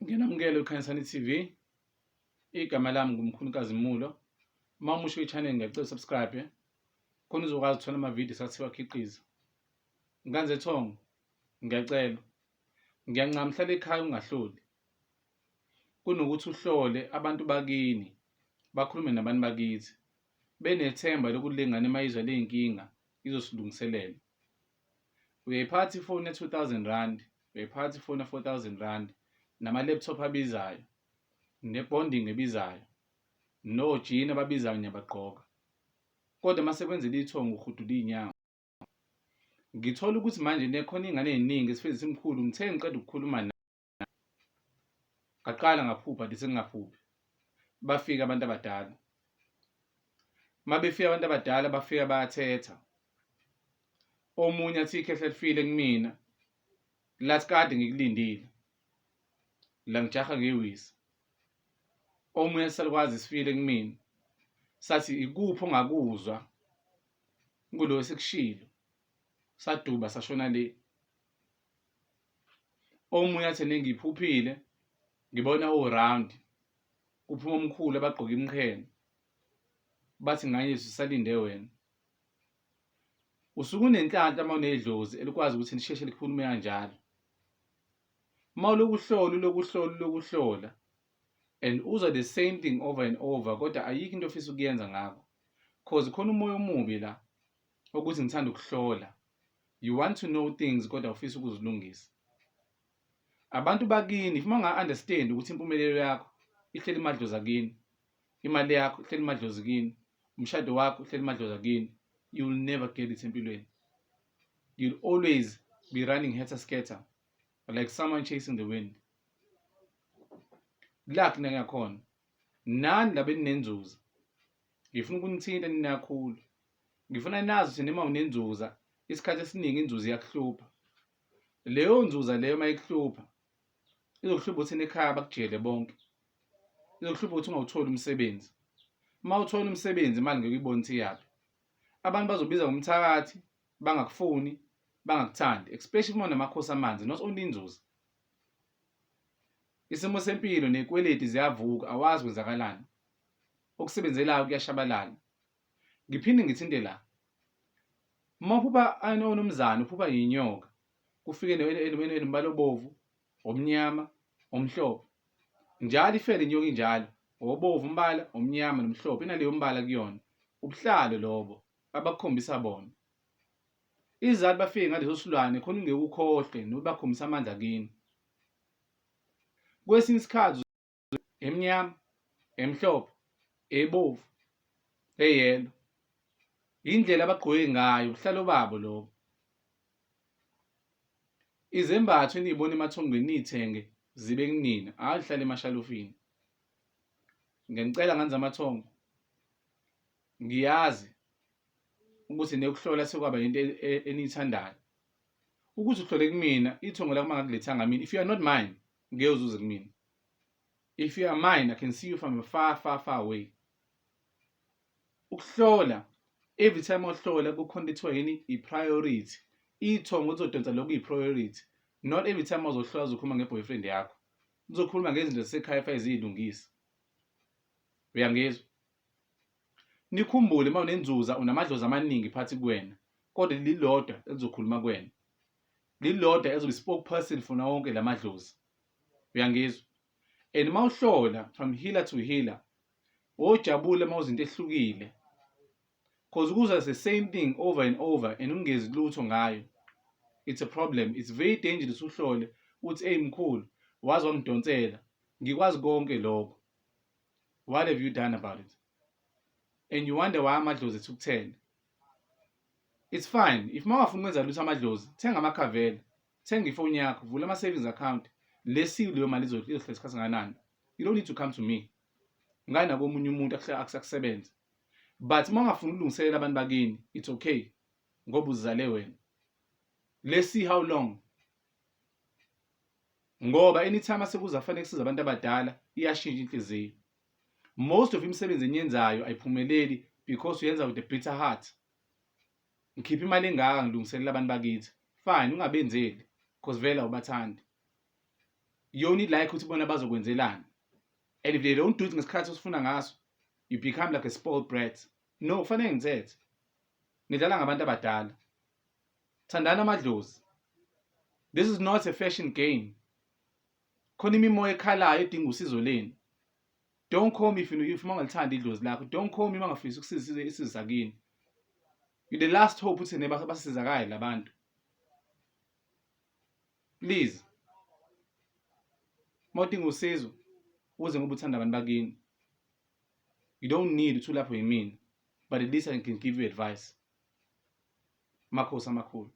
Nginamukele uKhanyisani TV. Igama lami nguMkhulu Nkazimulo. Uma umusha kwi-channel ngiyacela usubscribe khona uzokwazi ukuthola amavidiyo esathiwa khiqiza. Nganze Thongo, ngiyacela. Ngiyancama hlala ekhaya ungahloli. Kunokuthi uhlole abantu bakini bakhulume nabantu bakithi benethemba lokuthi le ngane mayizwa le nkinga izosilungiselela. Uyayiphatha ifoni ya-R2,000, uyayiphatha ifoni ya-R4,000, nama-laptop abizayo, ne-bonding ebizayo, nojini ababizayo niyabagqoka. Kodwa uma sekwenzela ithongo uhudula iy'nyawo. Ngithola ukuthi manje nekhona iy'ngane ey'ningi esifike zisimkhulu, ngithe ngiqeda ukukhuluma naye, ngaqala ngaphupha nje sengingaphuphi. Bafika abantu abadala. Uma befika abantu abadala bafika bayathetha. Omunye athi ikhehla lifile kumina, lathi kade ngikulindile. Langijaha ngewisa. Omunye athi salukwazi sifile kumina, sathi ikuphi ongakuzwa kulo esikushilo. Saduba sashona le. Omunye athi nengiphuphile ngibona o-round kuphuma omkhulu abagqoke imiqhele bathi nganye sisalinde wena. Usuke unenhlanhla uma unedlozi elikwazi ukuthi lisheshe likhulume kanjalo. Uma ulokhu uhlola ulokhu uhlola ulokhu uhlola and uzwa the same thing over and over kodwa ayikho into ofisa ukuyenza ngakho cause khona umoya omubi la ukuthi ngithanda ukuhlola. You want to know things kodwa ufisa ukuzilungisa. Abantu bakini if unga understand ukuthi impumelelo yakho ihleli emadlozi akini, imali yakho ihleli emadlozi kini, umshado wakho uhleli emadlozi akini, you will never get it empilweni. You'll always be running helter skelter like someone chasing the wind. Luck nangakhona. Nani laba eninenzuza. Ngifuna ukunithinta ninakhulu. Ngifuna nazi ukuthi noma unenzuza isikhathi esiningi inzuza iyakuhlupha. Leyo nzuza leyo uma ikuhlupha izokuhlupha ukuthi ekhaya bakujele bonke. Izokuhlupha ukuthi ungawutholi umsebenzi. Uma uthola umsebenzi imali ngeke uyibone ukuthi iyaphi. Abantu bazobiza ngomthakathi bangakufuni bangakuthandi especially uma unamakhosi amanzi not only inzuza. Isimo sempilo nekweleti ziyavuka awazi kwenzakalani. Okusebenzelayo kuyashabalala. Ngiphinde ngithinte la. Uma uphupha onomzane uphupha inyoka kufike enombala obovu, omnyama, omhlophe. Njalo ifele inyoka injalo, obovu umbala, omnyama nomhlophe inaleyo mbala kuyona. Ubuhlalo lobo abakukhombisa bona. Izizathu bafike ngaleso silwane khona ungeke ukhohlwe nokuthi bakhombisa amandla kini. Kwesinye isikhathi emnyama, emhlophe, ebovu, eyelo. Indlela abagqoke ngayo, ubuhlalo babo lobo. Izembatho eniyibona emathongweni niyithenge zibe kunina, hhayi zihlale emashalofini. Ngiyanicela ngane zamathongo, ngiyazi ukuthi nekuhlola sekwaba yinto eniyithandayo. Ukuthi uhlole kumina, ithongo lakho uma ngakulethanga mina, if you are not mine, ngeke uzuze kumina. If you are mine, I can see you from far, far, far away. Ukuhlola, every time ohlola kukhona into ethiwa yini i-priority. Ithongo lizodonsa lokhu yi-priority. Not every time ozohlola uzokhuluma nge-boyfriend yakho. Uzokhuluma ngezinto zasekhaya fanele ziyilungise. Uyangizwa? Nikhumbule uma unenzuza unamadlozi amaningi phakathi kuwena, kodwa lilodwa elizokhuluma kuwena. Lilodwa ezobe spokesperson for wonke lamadlozi. Uyangizwa? And uma uhlola from healer to healer, wojabula uma uzinto ehlukile. Cause ukuzwa the same thing over and over and ungezi lutho ngayo. It's a problem. It's very dangerous uhlole uthi hey mkhulu waze wangidonsela. Ngikwazi konke lokho. What have you done about it? And you wonder why amadlozi ethukuthele. It's fine. If mawafuna ukwenza lutho amadlozi, thenga amakhavela. Thenga ifoni yakho, vula ama-savings account. Lesi leyo mali izohlala isikhathi singakanani. You don't need to come to me. Ngani nakomunye umuntu akusebenze. But uma ungafuni ukulungiselela abantu bakini, it's okay. Ngoba uzizale wena. Let's see how long. Ngoba anytime asekuza fanele kusiza abantu abadala, iyashintsha inhliziyo. Most of imisebenzi eniyenzayo ayiphumeleli because uyenza with a bitter heart. Ngikhipha imali engaka ngilungiselela abantu bakithi. Fine, ungabenzeli because vele awubathandi. You only like ukuthi bona bazokwenzelani, and if they don't do it ngesikhathi osifuna ngaso, you become like a spoiled brat. No, kufanele ngithethe, nidlala ngabantu abadala. Thandana amadlozi. This is not a fashion game. Khona imimoya ekhalayo edinga usizo lenu. Don't call me if uma ungalithandi idlozi lakho. Don't call me uma ungafisi ukusiza isizwe sakini. You the last hope ukuthi basizakale labantu. Please, uma udinga usizo, uze ngoba uthanda abantu bakini. You don't need ukuthi ulapho yimina, but at least I can give you advice. Makhosi amakhulu.